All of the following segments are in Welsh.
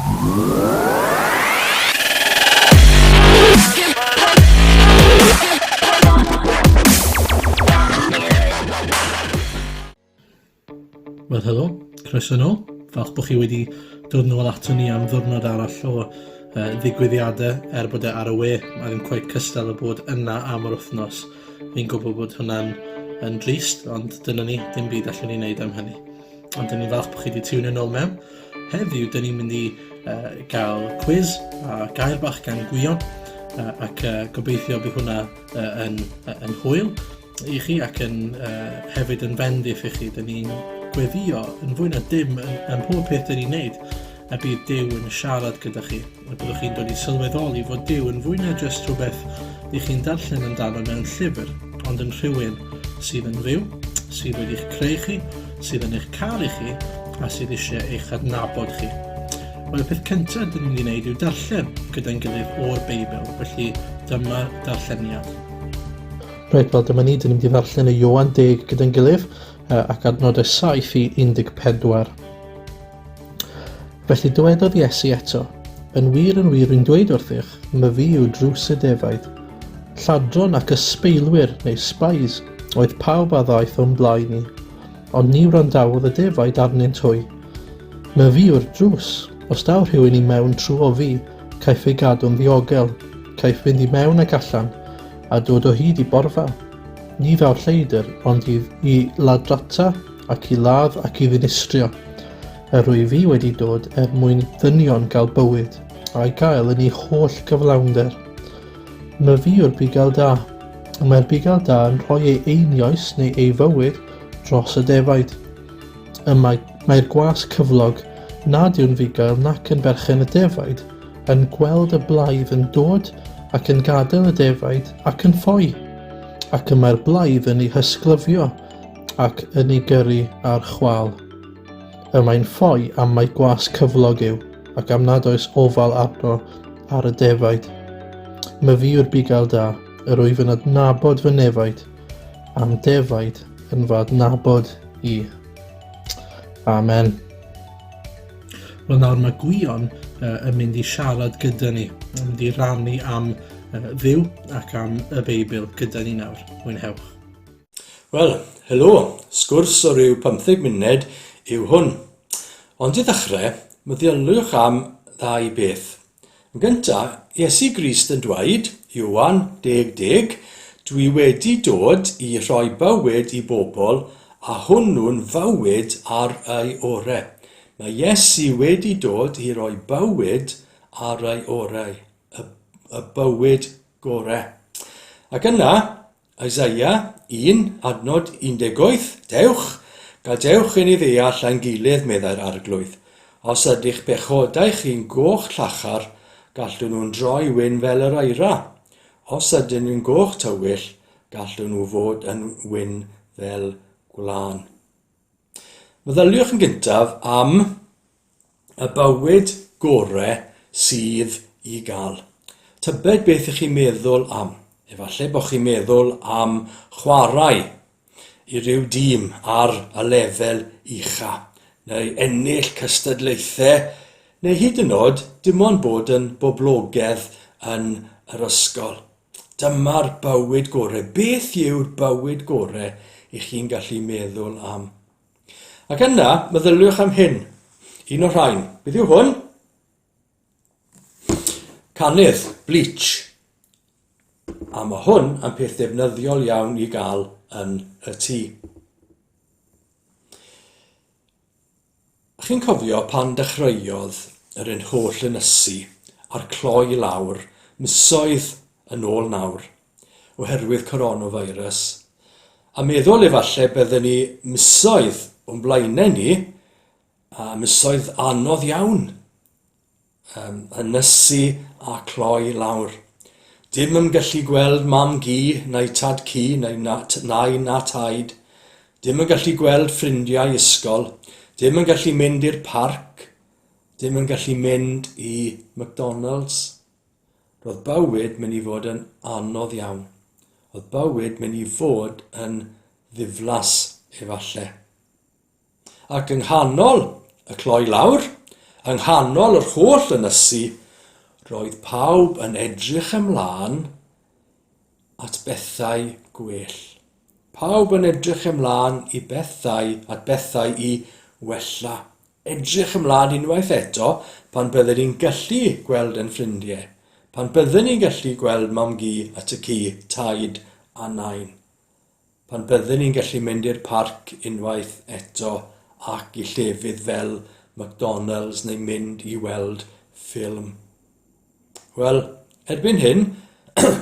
Wel, helo, croeso nôl. Falch bod chi wedi dod nôl ato ni am ddwrnod arall o uh, ddigwyddiadau, er bod e ar y we, mae ddim cweit cystal o bod yna am yr wythnos. Fi'n gwybod bod hwnna'n yn drist, ond dyna ni, dim byd allwn ni wneud am hynny. Ond dyn ni'n falch bod chi wedi tiwnio nôl mewn. Heddiw, dyn ni'n mynd i uh, gael cwiz a gair bach gan Gwion, uh, ac uh, gobeithio bydd hwnna uh, yn, uh, yn hwyl i chi ac yn uh, hefyd yn fendith i chi. Dyn ni'n gweddio yn fwy na dim yn, yn pob peth dyn ni'n neud a bydd Duw yn siarad gyda chi. A byddwch chi'n dod i sylweddoli fod Duw yn fwy na jyst rhywbeth i chi'n darllen amdano mewn llyfr, ond yn rhywun sydd yn fyw, sydd wedi'ch creu chi, sydd yn eich caru chi, a sydd eisiau eich adnabod chi. Wel, y peth cyntaf dyn ni'n mynd i wneud yw darllen gyda'n gilydd o'r Beibl, felly dyma'r darlleniad. Reit, wel dyma ni, dyn ni'n mynd i ddarllen y Ioan 10 gyda'n gilydd ac adnodau 7 i 14. Felly dywedodd Iesu eto, Yn wir, yn wir, rwy'n dweud wrthych, myfi yw drws y defaid. Lladron ac ysbeilwyr, neu spies, oedd pawb a ddaeth o'm blaen i, ond ni wrandawodd y defaid arnynt hwy. Myfi yw'r drws, os daw rhywun i mewn trwy fi, caiff ei gadw'n ddiogel, caiff fynd i mewn ac allan, a dod o hyd i borfa. Ni ddaw'r lleidr ond i, i ladrata ac i ladd ac i ddinistrio. Yr wyf fi wedi dod er mwyn ddynion gael bywyd, a'i gael yn ei holl gyflawnder. Myfi yw'r bugail da. Y mae'r bugail da yn rhoi ei einioes neu ei fywyd dros y defaid. Y mae, mae'r gwas cyflog, nad yw'n fugail nac yn berchen y defaid, yn gweld y blaidd yn dod ac yn gadael y defaid ac yn ffoi, ac y mae'r blaidd yn ei hysglyfio ac yn ei gyrru ar chwâl. Y mae'n ffoi am mai gwas cyflog yw, ac am nad oes ofal arno ar y defaid. Myfi yw'r bugail da, yr wyf yn adnabod fy nefaid, a'm defaid yn fy adnabod i. Amen. Wel nawr mae Gwion uh, yn mynd i siarad gyda ni, yn mynd i rannu am uh, Dduw ac am y Beibl gyda ni nawr. Mwynhewch. Wel, helo, sgwrs o ryw 15 munud yw hwn. Ond i ddechrau, meddyliwch am ddau beth. Yn gyntaf, Iesu Grist yn dweud, Ioan 10:10, Dwi wedi dod i rhoi bywyd i bobl a hwnnw'n fywyd ar ei orau. Mae Iesu wedi dod i roi bywyd ar ei orau, y, y bywyd gorau. Ac yna, Isaiah 1, adnod 18, Dewch, gadewch i ni ddeall ein gilydd, meddai'r Arglwydd. Os ydych pechodau chi'n goch llachar, gallwn nhw'n droi wyn fel yr eira. Os ydyn nhw'n goch tywyll, gallwn nhw fod yn wyn fel gwlân. Meddyliwch yn gyntaf am y bywyd gore sydd i gael. Tybed beth ych chi'n meddwl am? Efallai bod chi'n meddwl am chwarae i ryw dîm ar y lefel ucha, neu ennill cystadlaethau, neu hyd yn oed dim ond bod yn boblogaidd yn yr ysgol. Dyma'r bywyd gore. Beth yw'r bywyd gore i chi'n gallu meddwl am? Ac yna, meddyliwch am hyn. Un o'r rhain. Beth yw hwn? Canydd, bleach. A mae hwn yn peth defnyddiol iawn i gael yn y tŷ. Chi'n cofio pan dechreuodd yr un holl ynysu a'r cloi lawr misoedd yn ôl nawr? oherwydd coronavirus, a meddwl efallai bydden ni misoedd o'n blaenau ni, a misoedd anodd iawn, um, ynysu a cloi lawr. Dim yn gallu gweld mam gi neu tad ci neu na, nai na taid. Dim yn gallu gweld ffrindiau ysgol. Dim yn gallu mynd i'r parc. Dim yn gallu mynd i McDonald's. Roedd bywyd mynd i fod yn anodd iawn. Oedd bywyd mynd i fod yn ddiflas, efallai. Ac yng nghanol y cloi lawr, Yng nghanol yr holl ynysu, roedd pawb yn edrych ymlaen at bethau gwell. Pawb yn edrych ymlaen i bethau, at bethau i wella. Edrych ymlaen unwaith eto pan bydden ni'n gallu gweld ein ffrindiau, pan bydden ni'n gallu gweld mam-gu a ty-cu, taid a nain. Pan bydden ni'n gallu mynd i'r parc unwaith eto ac i llefydd fel McDonald's neu mynd i weld ffilm. Wel, erbyn hyn,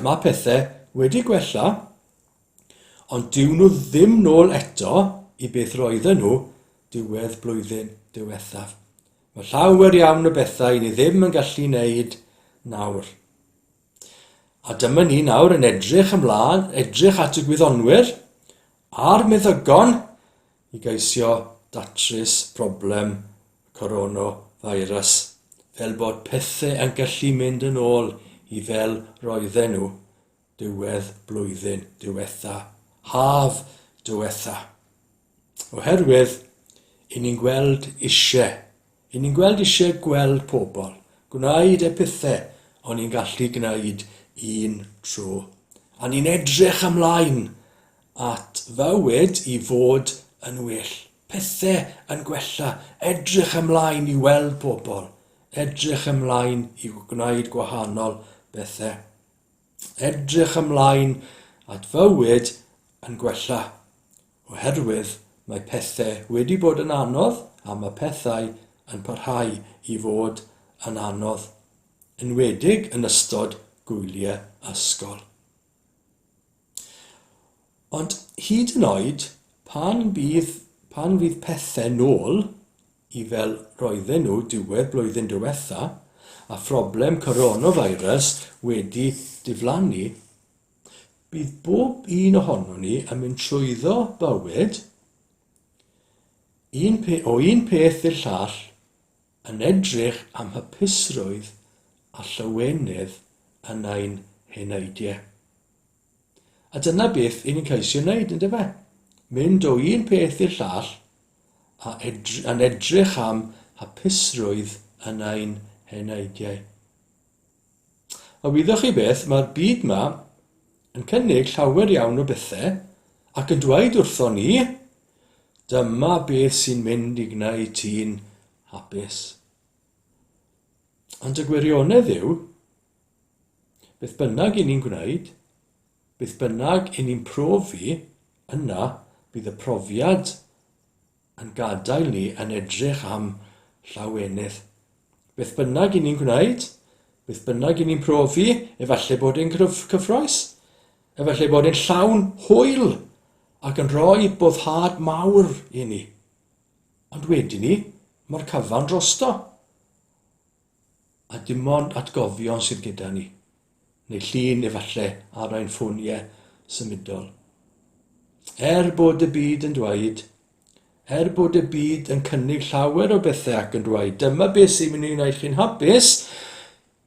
mae pethau wedi gwella, ond dyw nhw ddim nôl eto i beth roedden nhw diwedd blwyddyn diwethaf. Mae llawer iawn o bethau ni ddim yn gallu wneud nawr. A dyma ni nawr yn edrych ymlaen, edrych at y gwyddonwyr a'r meddygon i geisio datrys problem coronavirus, fel bod pethau yn gallu mynd yn ôl i fel roedden nhw diwedd blwyddyn diwetha, haf diwetha. Oherwydd, i ni'n gweld eisiau. I ni'n gweld eisiau gweld pobl, gwneud y pethau o'n i'n gallu gwneud un tro. A ni'n edrych ymlaen at fywyd i fod yn well. Pethau yn gwella, edrych ymlaen i weld pobl, edrych ymlaen i gwneud gwahanol bethau. Edrych ymlaen at fywyd yn gwella. Oherwydd mae pethau wedi bod yn anodd a mae pethau yn parhau i fod yn anodd, enwedig yn ystod gwyliau ysgol. Ond hyd yn oed pan bydd, pan fydd pethau nôl i fel roedden nhw diwedd blwyddyn diwetha a phroblem coronavirus wedi diflannu, Bydd bob un ohonon ni yn mynd trwyddo bywyd, un pe, o un peth i'r llall, yn edrych am hapusrwydd a llawenydd yn ein heneidiau. A dyna beth i ni'n ceisio wneud, ynddo fe? Mynd o un peth i'r llall a edr yn edrych am hapusrwydd yn ein heneidiau. A wyddoch chi beth, mae'r byd 'ma yn cynnig llawer iawn o bethau ac yn dweud wrthon ni, dyma beth sy'n mynd i gwneud ti'n hapus. Ond y gwirionedd yw, beth bynnag i ni'n gwneud, beth bynnag i ni'n profi, yna bydd y profiad yn gadael ni yn edrych am llawenydd. Beth bynnag i ni'n gwneud, beth bynnag i ni'n profi, efallai bod e'n cyffroes, efallai bod e'n llawn hwyl ac yn rhoi boddhad mawr i ni. Ond wedi ni, mae'r cyfan drosto. A dim ond atgofion sydd gyda ni, neu llun efallai ar ein ffoniau symudol. Er bod y byd yn dweud, er bod y byd yn cynnig llawer o bethau ac yn dweud, dyma beth sy'n mynd i wneud chi'n hapus,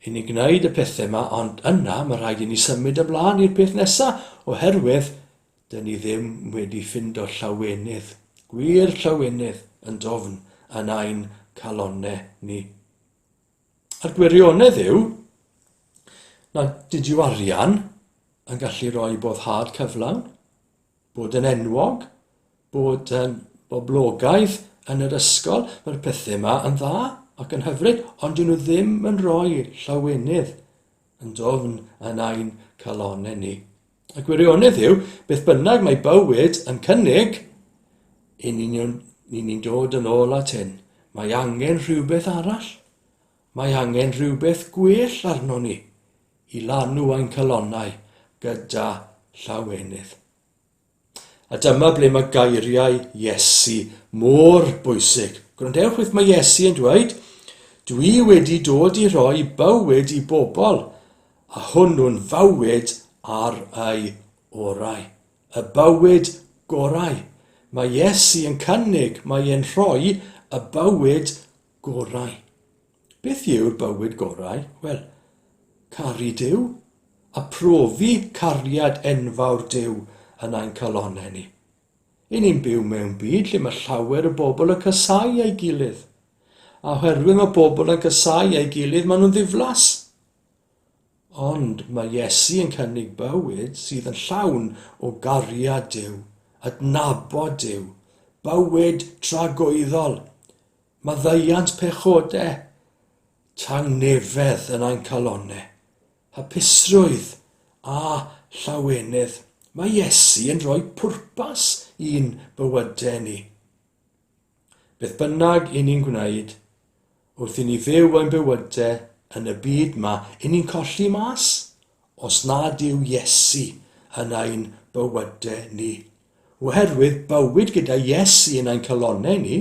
i ni gwneud y pethau yma, ond yna mae rhaid i ni symud ymlaen i'r peth nesaf, oherwydd dyn ni ddim wedi ffindo llawenydd, gwir llawenydd yn dofn yn ein calonnau ni. A'r gwirionedd yw nad dyw arian yn gallu rhoi boddhad cyflawn, bod yn enwog, bod yn boblogaidd yn yr ysgol, mae'r pethau yma yn dda ac yn hyfryd, ond dyn nhw ddim yn rhoi llawenydd yn dofn yn ein calonnau ni. Y gwirionedd yw, beth bynnag mae bywyd yn cynnig, i ni'n ni ni dod yn ôl at hyn. Mae angen rhywbeth arall. Mae angen rhywbeth gwell arno ni i lanw ein calonnau gyda llawenydd. A dyma ble mae geiriau Iesu mor bwysig. Gwrandewch beth mae Iesu yn dweud, Dwi wedi dod i roi bywyd i bobl, a hwnnw'n fywyd ar ei orau. Y bywyd gorau. Mae Iesu yn cynnig, mae e'n rhoi y bywyd gorau. Beth yw'r bywyd gorau? Wel, caru Duw, a profi cariad enfawr Duw yn ein calonnau ni. I ni'n byw mewn byd lle mae llawer o bobl yn casáu ei gilydd. A oherwydd mae pobl yn casau ei gilydd, maen nhw'n ddiflas. Ond mae Iesu yn cynnig bywyd sydd yn llawn o gariad Duw, adnabod Duw, bywyd tragwyddol, maddeuant pechodau, tangnefedd yn ein calonnau, hapusrwydd a llawenydd. Mae Iesu yn rhoi pwrpas i'n bywydau ni. Beth bynnag i ni'n gwneud, wrth i ni fyw ein bywydau yn y byd 'ma, i ni'n colli mas os nad yw Iesu yn ein bywydau ni. Oherwydd bywyd gyda Iesu yn ein calonnau ni,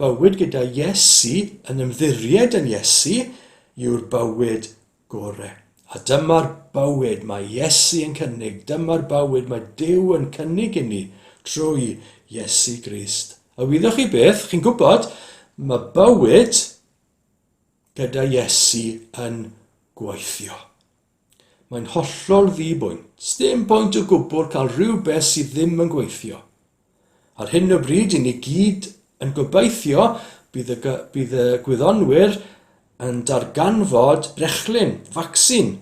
bywyd gyda Iesu yn ymddiried yn Iesu, yw'r bywyd gore. A dyma'r bywyd mae Iesu yn cynnig, dyma'r bywyd mae Duw yn cynnig inni trwy Iesu Grist. A wyddoch chi beth? Chi'n gwybod, mae bywyd gyda Iesu yn gweithio. Mae'n hollol ddi-bwynt. Sdim pwynt o gwbl cael rhywbeth sydd ddim yn gweithio. Ar hyn o bryd, i ni gyd yn gobeithio bydd y, bydd y gwyddonwyr yn darganfod brechlyn, vaccine,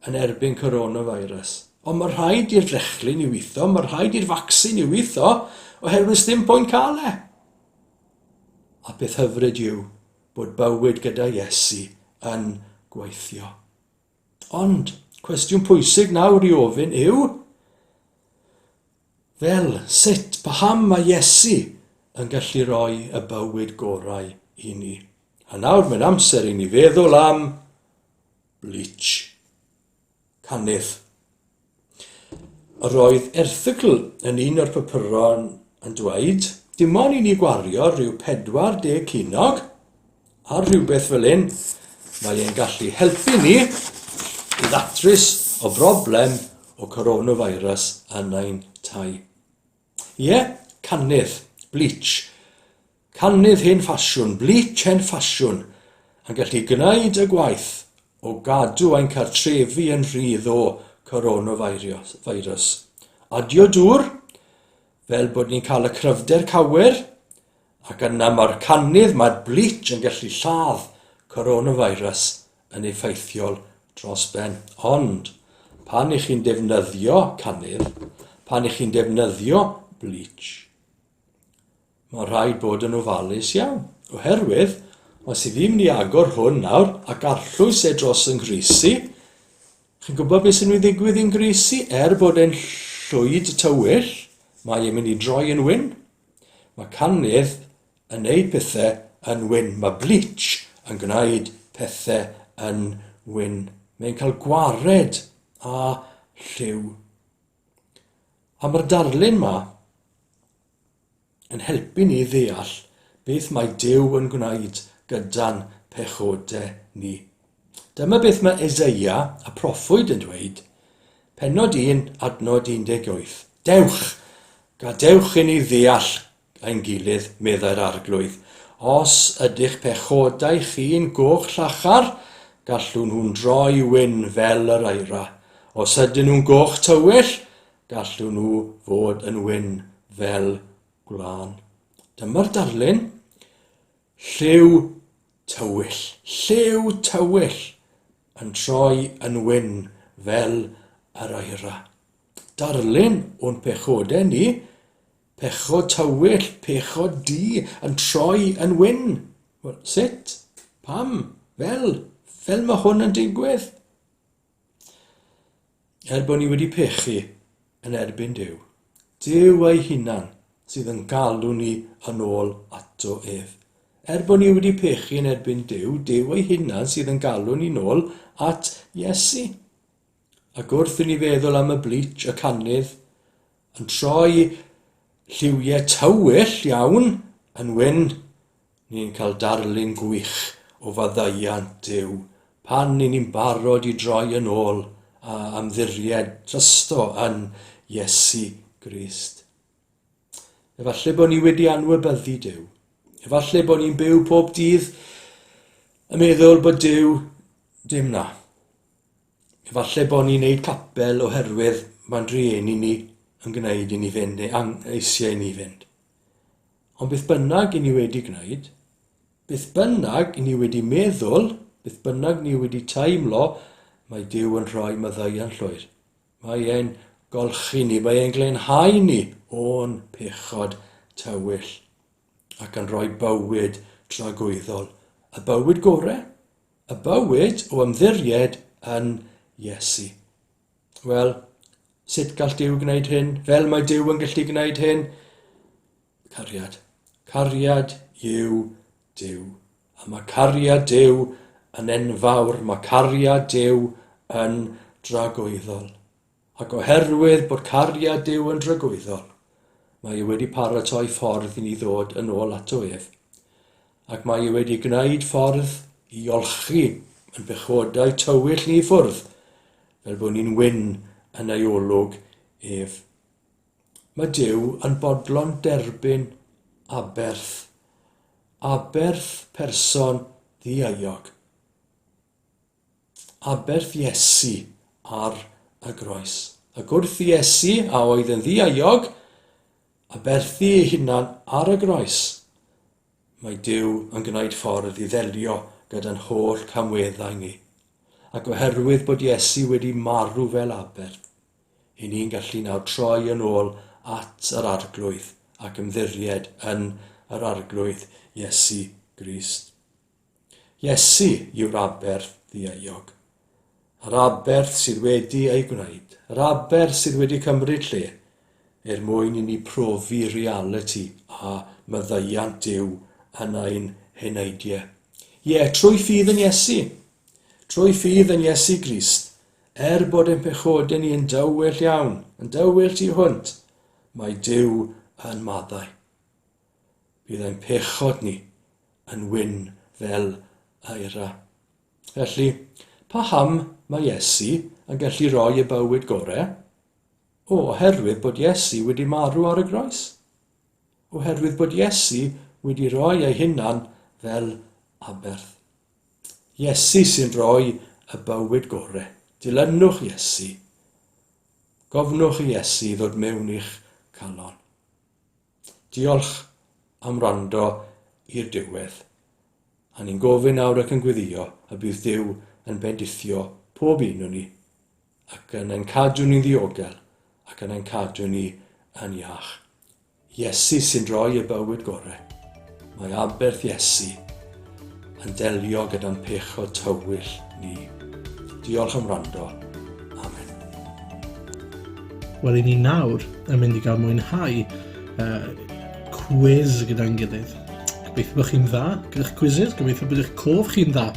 yn erbyn coronavirus. Ond mae rhaid i'r frechlyn i weithio, mae rhaid i'r vaccine i weithio, oherwydd sdim pwynt cael e. A peth hyfryd yw bod bywyd gyda Iesu yn gweithio. Ond, cwestiwn pwysig nawr i ofyn yw, Fel, sut, paham mae Iesu yn gallu rhoi y bywyd gorau i ni? A nawr mae'n amser i ni feddwl am bleach. Canydd. Yr oedd erthygl yn un o'r papurau yn dweud, dim ond i ni gwario rhyw 40 ceiniog ar rhywbeth fel hyn, mae e'n gallu helpu ni i ddatrys y broblem o coronavirus yn ein tai. Ie, canydd, bleach. Canydd hen ffasiwn, bleach hen ffasiwn, yn gallu gwneud y gwaith o gadw ein cartrefi yn rhydd o coronavirus. Adio dŵr, fel bod ni'n cael y cryfder cywir, ac yna mae'r canydd, mae'r bleach yn gallu lladd coronavirus yn effeithiol dros ben. Ond, pan i chi'n defnyddio canydd, pan i chi'n defnyddio bleach, mae rhaid bod yn ofalus iawn. Oherwydd, os i fi'n mynd i agor hwn nawr ac arllwys e dros yng nghrys i, chi'n gwybod beth sy'n mynd i ddigwydd i'n grys i? Er bod e'n llwyd tywyll, mae e'n mynd i droi yn wyn. Mae canydd yn neud pethe yn wyn. Mae bleach yn gwneud pethe yn wyn. Mae'n cael gwared â lliw. A mae'r darlun ma yn helpu ni ddeall beth mae Duw yn gwneud gyda'n pechodau ni. Dyma beth mae Eseia, y proffwyd, yn dweud, pennod 1, adnod 18. Dewch, gadewch i ni ddeall ein gilydd, meddai'r Arglwydd. Os ydych pechodau chi'n goch llachar, gallwn nhw'n droi wyn fel yr eira. Os ydyn nhw'n goch tywyll, gallwn nhw fod yn wyn fel gwlân. Dyma'r darlun. Lliw tywyll. Lliw tywyll yn troi yn wyn fel yr eira. Darlun o'n pechodau ni Pechod tywyll, pechod du, yn troi yn wyn. Wel, sut? Pam? Fel? Fel mae hwn yn digwydd? Er bod ni wedi pechu yn erbyn Duw, Duw ei hunan sydd yn galw ni yn ôl ato ef. Er bod ni wedi pechu yn erbyn Duw, Duw ei hunan sydd yn galw ni nôl at Iesu. Ac wrth i ni feddwl am y bleach, y canydd, yn troi lliwiau tywyll iawn yn wyn, ni'n cael darlun gwych o faddeuant Duw pan ni'n ni'n barod i droi yn ôl a ymddiried drosto yn Iesu Grist. Efallai bod ni wedi anwybyddu Duw. Efallai bod ni'n byw pob dydd yn meddwl bod Duw dim na. Efallai bod ni'n neud capel oherwydd mae'n rhieni ni yn gwneud i ni fynd neu eisiau i ni fynd. Ond beth bynnag i ni wedi gwneud, Beth bynnag ni wedi meddwl, beth bynnag ni wedi teimlo, mae Duw yn rhoi maddeuant llwyr. Mae e'n golchi ni, mae e'n glenhau ni o'n pechod tywyll ac yn rhoi bywyd tragwyddol. Y bywyd gore, y bywyd o ymddiried yn Iesu. Wel, sut gall Duw gwneud hyn? Fel mae Duw yn gallu gwneud hyn? Cariad. Cariad yw Duw. A mae cariad Duw yn enfawr, mae cariad Duw yn dragwyddol. Ac oherwydd bod cariad Duw yn dragwyddol, mae e wedi paratoi ffordd i ni ddod yn ôl ato ef. Ac mae e wedi gwneud ffordd i olchi yn pechodau tywyll ni i ffwrdd, fel bod ni'n wyn yn ei olwg ef. Mae Duw yn bodlon derbyn aberth, aberth person ddieuog. Aberth Iesu ar y groes. Ac wrth i Iesu, a oedd yn ddieuog, aberthu ei hunan ar y groes, mae Duw yn gwneud ffordd i ddelio gyda'n holl camweddau ni. Ac oherwydd bod Iesu wedi marw fel aberth, i ni'n gallu nawr troi yn ôl at yr Arglwydd ac ymddiried yn yr Arglwydd Iesu Grist. Iesu yw'r aberth ddieuog. Yr aberth sydd wedi ei gwneud, yr aberth sydd wedi cymryd lle, er mwyn i ni profi realiti a maddeuant Duw yn ein heneidiau. Ie, trwy ffydd yn Iesu. Trwy ffydd yn Iesu Grist, er bod ein pechodau ni yn dywyll iawn, yn dywyll tu hwnt, mae Duw yn maddau. Bydd ein pechod ni yn wyn fel eira. Felly, paham mae Iesu yn gallu rhoi y bywyd gore? O, oherwydd bod Iesu wedi marw ar y groes. Oherwydd bod Iesu wedi rhoi ei hunan fel aberth. Iesu sy'n rhoi y bywyd gore. Dilynwch Iesu. Gofnwch i Iesu ddod mewn i'ch calon. Diolch am wrando i'r diwedd. A ni'n gofyn nawr ac yn gweddio y bydd Duw yn bendithio pob un o ni ac yn ein cadw ni'n ddiogel ac yn ein cadw ni yn iach. Iesu sy'n rhoi y bywyd gorau. Mae aberth Iesu yn delio gyda'n pechod tywyll ni. Diolch am wrando. Amen. Wel, i ni nawr yn mynd i gael mwynhau uh, cwiz gyda'n gilydd. Gobeithio bod chi'n dda gyda'ch quizzes, gobeithio bod eich cof chi'n dda.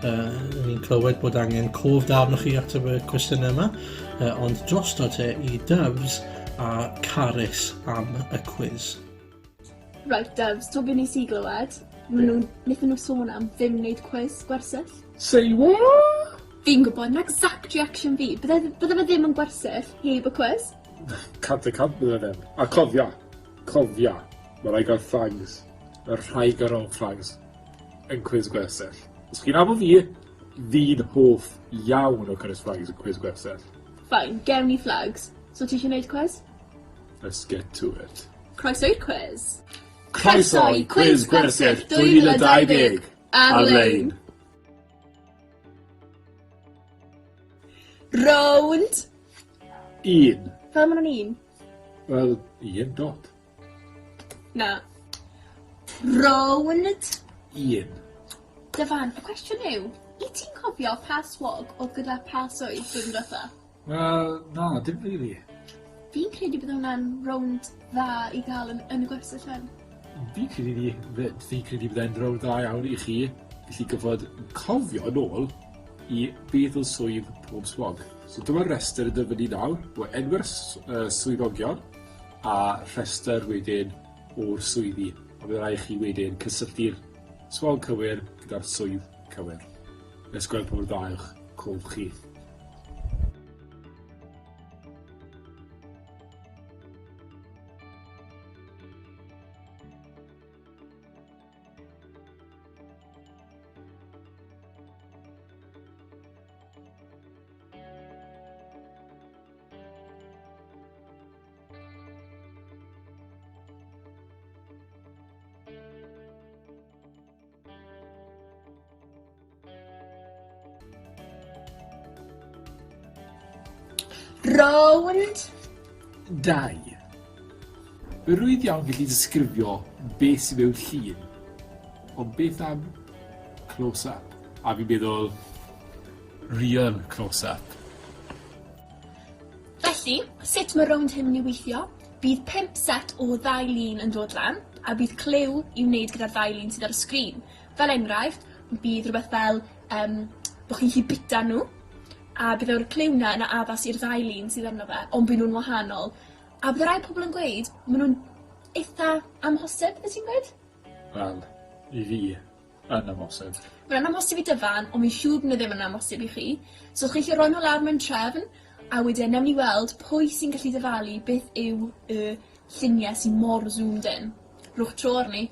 Uh, ni'n clywed bod angen cof da arnoch chi ateb y cwestiynau yma, uh, ond drosto te i Doves a Carys am y cwiz. Right, Doves, to be nes i glywed, ma' nhw'n, wnaethon nhw sôn am ddim wneud cwiz gwersyll. Say what? Fi'n gwybod, 'na exact reaction fi. Bydde bydde fe ddim yn gwersyll heb y cwis. 100% bydde ddim. A cofia, cofia, ma' raid gael flags. Ma' rhaid gael roll flags yn cwis gwersyll. Os chi'n nabod fi, fi'n hoff iawn o cynnwys flags yn cwis gwersyll. Fine, gewn ni flags. So ti eisiau neud cwis? Let's get to it. Croeso i'r cwis. Croeso i Cwis Gwersyll 2020 ar-lein. Rownd! Un. Fel ma' nw'n un? Wel, un dot. Na. Rownd! Un. Dyfan, y cwestiwn yw, i ti'n cofio pa swog oedd gyda pa swydd blwyddyn dwetha? Wel, na, dim rili. Fi'n credu bydd hwnna'n rownd dda i gael yn, yn y gwersyll hyn. Fi'n credu ni 'fyd. Fi'n credu bydd e'n rownd dda iawn i chi gallu gyfod cofio yn ôl i beth oedd swydd pob swog. So dyma'r rhestr yn dyfynnu nawr o enwau'r swyddogion a rhestr wedyn o'r swyddi. A bydd rhaid chi wedyn cysylltu'r swog cywir gyda'r swydd cywir. Nes gweld pa mor dda yw'ch cof chi. Rownd! 2. Fe rwydd iawn gallu disgrifio beth sydd mewn llun, ond beth am close-up? A fi'n meddwl real close-up. Felly, sut mae rownd hyn mynd i weithio? Bydd pump set o ddau lun yn dod lan, a bydd cliw i'w wneud gyda'r ddau lun sydd ar y sgrin. Fel enghraifft, bydd rhywbeth fel yym bo' chi'n gallu bita nhw, a bydd yr cliw 'na yn addas i'r ddau lun sydd arno fe, ond by' nhw'n wahanol. A bydde rai pobl yn gweud ma' nhw'n itha amhosib, byddet ti'n gweud? Wel, i fi, yn amhosib. Mae'n amhosib i Dyfan, ond fi'n siŵr bod nhw ddim yn amhosib i chi. So chi'n gallu rhoi nhw lawr mewn trefn, a wedyn newn ni weld pwy sy'n gallu dyfalu beth yw y lluniau sy'n mor zoomed in. Rhowch tro arni.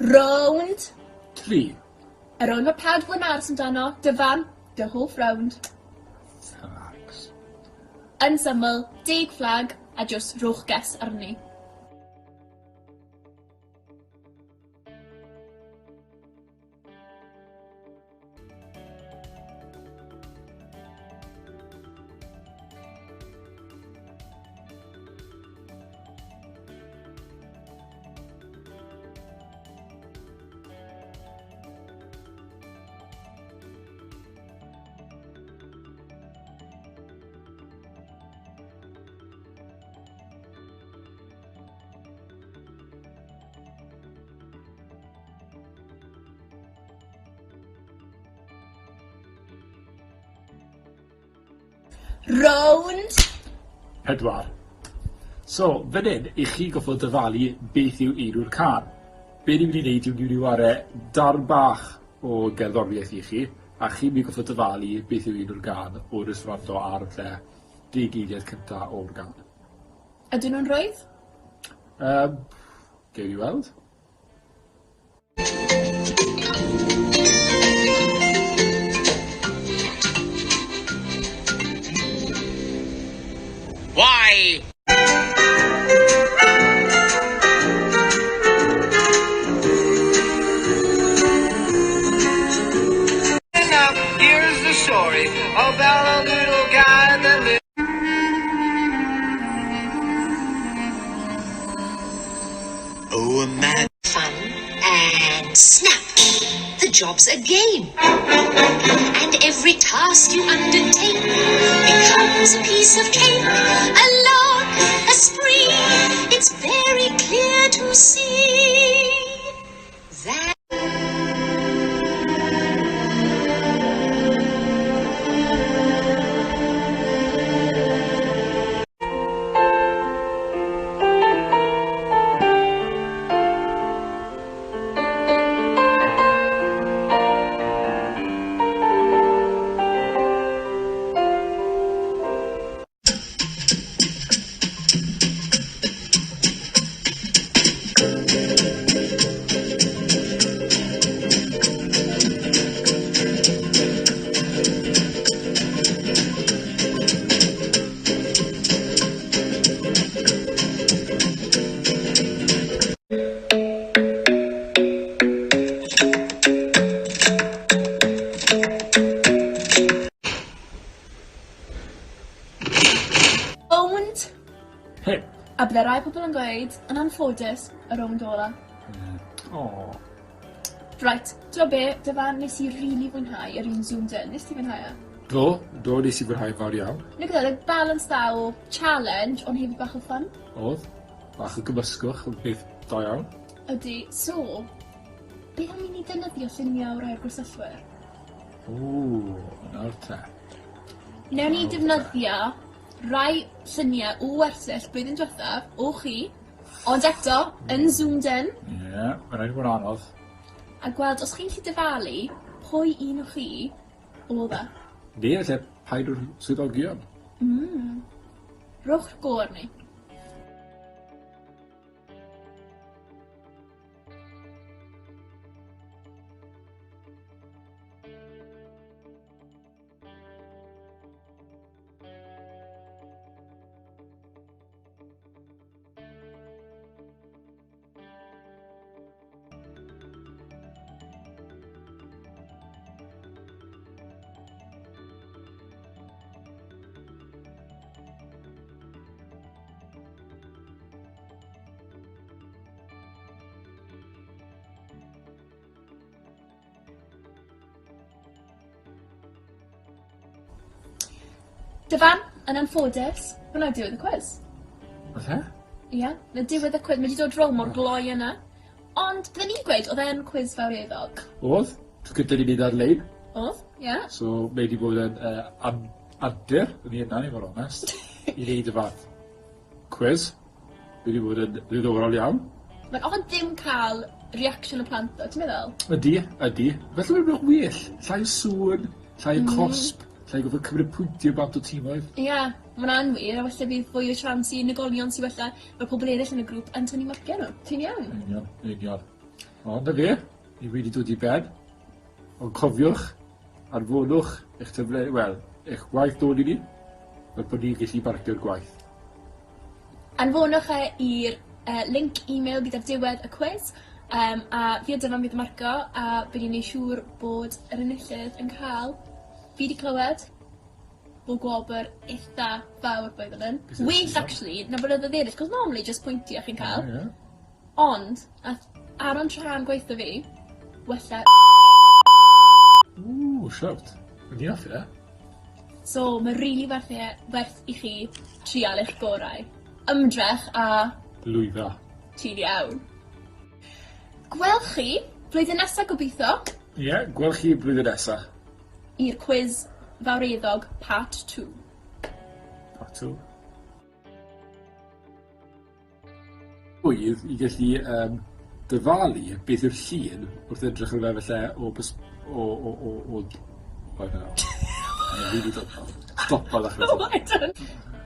Rownd. 3. Y rownd mae pawb fod yn aros amdano, Dyfan, dy hoff rownd. Flags. Yn syml, deg fflag a jyst rhowch guess arni. Rownd! Pedwar. So, fan hyn, i chi goffod dyfalu beth yw enw'r cân. Be ni'n mynd i wneud yw ni'n mynd i ware darn bach o gerddoriaeth i chi, a chi'n mynd i goffod dyfalu beth yw enw'r gân o jyst wrando ar falle deg eiliad cynta o'r gân. Ydyn nhw'n rhwydd? Yym, gewn ni weld. Why? Now, here's the story about a little guy that lived. Oh, a man. Fun and snap. The job's a game. And every task you undertake becomes a piece of cake. A lark, a spree. It's very clear to see that. Hei! A bydde rai pobl yn gweud, yn anffodus, y rownd ola. Mm. O. Right, t'mo' be', Dyfan, nes i rili fwynhau yr un zoomed in, nes ti fwynhau e? Do, do, nes i fwynhau fawr iawn. Nag oedd e, balance dda o challenge, ond hefyd bach o fun. Oedd. Bach o gymysgwch, yn peth da iawn. Ydy, so, beth am i ni defnyddio lluniau o rai o'r gwersyllwyr? Ww, nawr te. Newn ni defnyddio rai lluniau o wersyll blwyddyn diwethaf, o chi, ond eto, yn zoomed in. Ie, yeah, mae'n rhaid bod yn anodd. A gweld os chi'n gallu dyfalu pwy un o chi oedd e. Neu falle paid o'r swyddogion. Mm. Rhowch go arni. Dyfan, yn anffodus, hwnna yw diwedd y cwis. O's e? Ie, na diwedd y cwis. Mae 'di dod rownd mor gloi yna. Ond bydden ni'n gweud oedd e'n cwis fawreddog. O'dd. Tro cynta ni neud ar-lein. O'dd, ie. So mae 'di bod yn yy an- antur yn 'i hunan i fod yn onest. I neud y fath cwis. Fi 'di bod yn ddiddorol iawn. Mae'n od ddim cael reaction y plant ddo, ti'n meddwl? Ydi, ydi. Falle mae'n rhywbeth well. Llai o sŵn, llai o cosb, llai o gorfod cymryd pwyntiau bant o timoedd. Ie, ma' wnna yn wir, a falle bydd fwy o siawns i unigolion sy falle fel pobl eraill yn y grŵp yn tynnu marciau nhw. Ti'n iawn. Yn union, yn union. Ond 'na fe, ni wedi dod i ben. Ond cofiwch, Anfonwch eich taflenni, wel, eich gwaith nôl i ni, fel bod ni'n gallu barcio'r gwaith. Anfonwch e i'r uh, link e-mail gyda'r diwedd y cwis, um, a fi a Dyfan fydd yn marco, a bydd ni'n neud siŵr bod yr enillydd yn cael, fi 'di clywed, bod gwobr eitha fawr blwyddyn hyn. Well actually na blynyddoedd eraill, 'cos normally just pwyntiau chi'n cael. Yeah, yeah. Ond, ath Aaron Trahan gweutho fi, wella... Ww, shout. O'n i'n hoffi e. So, mae rili werth e, werth i chi trial eich gorau. Ymdrech a... Lwyddo. Ti'n iawn. Gwel chi blwyddyn nesa gobeithio. Ie, yeah, gwel chi blwyddyn nesa. I'r cwiz fawreddog part 2. Part 2. Rwydd i gallu yym dyfalu beth yw'r llun wrth edrych ar fe falle o bys- o o o o I don't know. Mae'n rili dod- Stopo ddechrau. Oh I don't.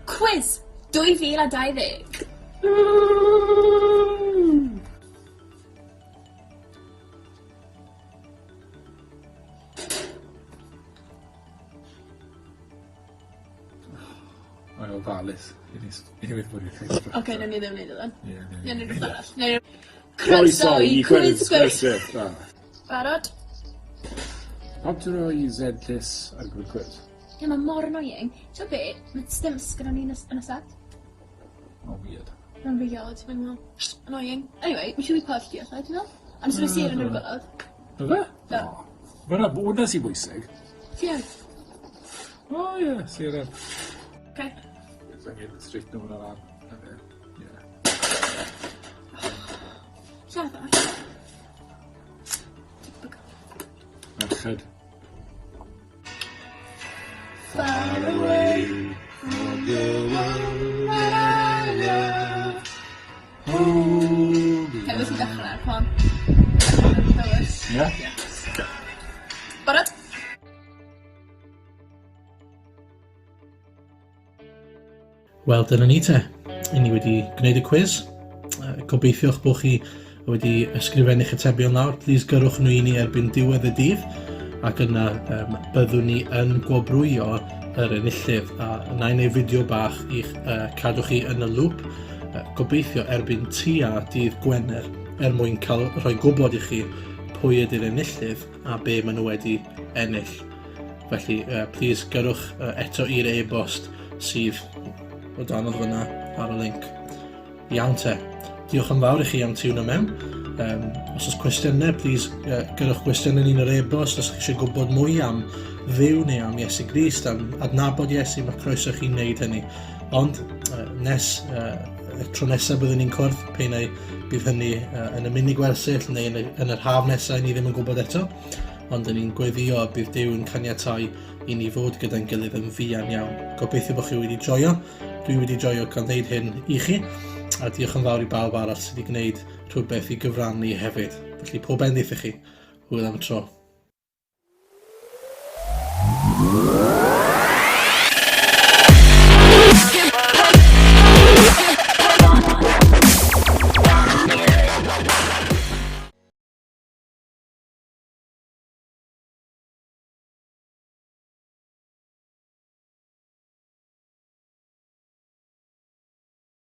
Cwiz 2020. Mae'n ofalus. Newydd bod i'r Oce, newn ni ddim neud o then. Ie, newn ni rhywbeth arall. Neu... Croeso i Cwis Gwersyll! Barod? Pam ti'n rhoi Z Lys ar gyfer cwis? Ie, mae mor annoying. Ti'n be? Mae dim gyda ni yn y set. Oh, weird. Mae'n really odd, mae'n well, annoying. Anyway, mae siŵr i pell di allai, ti'n meddwl? Ond sy'n sir yn rhywbeth. Do fe? Do. Mae hwnna, hwnna sy'n bwysig. Ie. O ie, seren. Oce. Jyst angen straightno hwnna lan. 'Na fe. Ie. Lladd o. Typical. Merched. Far away from the one that I love. Hold me. Hefyd ti'n dechrau, come on. Ie? Ie. Barod? Wel, dyna ni te. I ni wedi gwneud y cwiz. Gobeithiwch bod chi wedi ysgrifennu'ch atebion lawr. Please gyrrwch nhw i ni erbyn diwedd y dydd ac yna um, byddwn ni yn gwobrwyo yr enillydd a na i wneud fideo bach i'ch uh, cadw chi yn y lŵp. Uh, gobeithio erbyn tua dydd Gwener er mwyn cael rhoi gwybod i chi pwy ydy'r enillydd a be maen nhw wedi ennill. Felly, uh, please gyrrwch uh, eto i'r e-bost sydd o danodd fyna ar y link. Iawn te. Diolch yn fawr i chi am tiwnio mewn. Um, os oes cwestiynau, please uh, gyrwch gwestiynau ni'n yr e-bost os chi eisiau gwybod mwy am Dduw neu am Iesu Grist, am adnabod Iesu, mae croeso chi wneud hynny. Ond uh, nes uh, y tro nesaf byddwn ni'n cwrdd, pe neu bydd hynny uh, yn y mini gwersyll neu yn, y, yn yr haf nesaf, ni ddim yn gwybod eto. Ond yn ni'n gweddio bydd Duw yn caniatau i ni fod gyda'n gilydd yn fuan iawn. Gobeithio bod chi wedi joio. Dwi wedi joio cael gwneud hyn i chi, a diolch yn fawr i bawb arall sydd wedi gwneud rhywbeth i gyfrannu hefyd. Felly pob bendith i chi. Hwyl am y tro.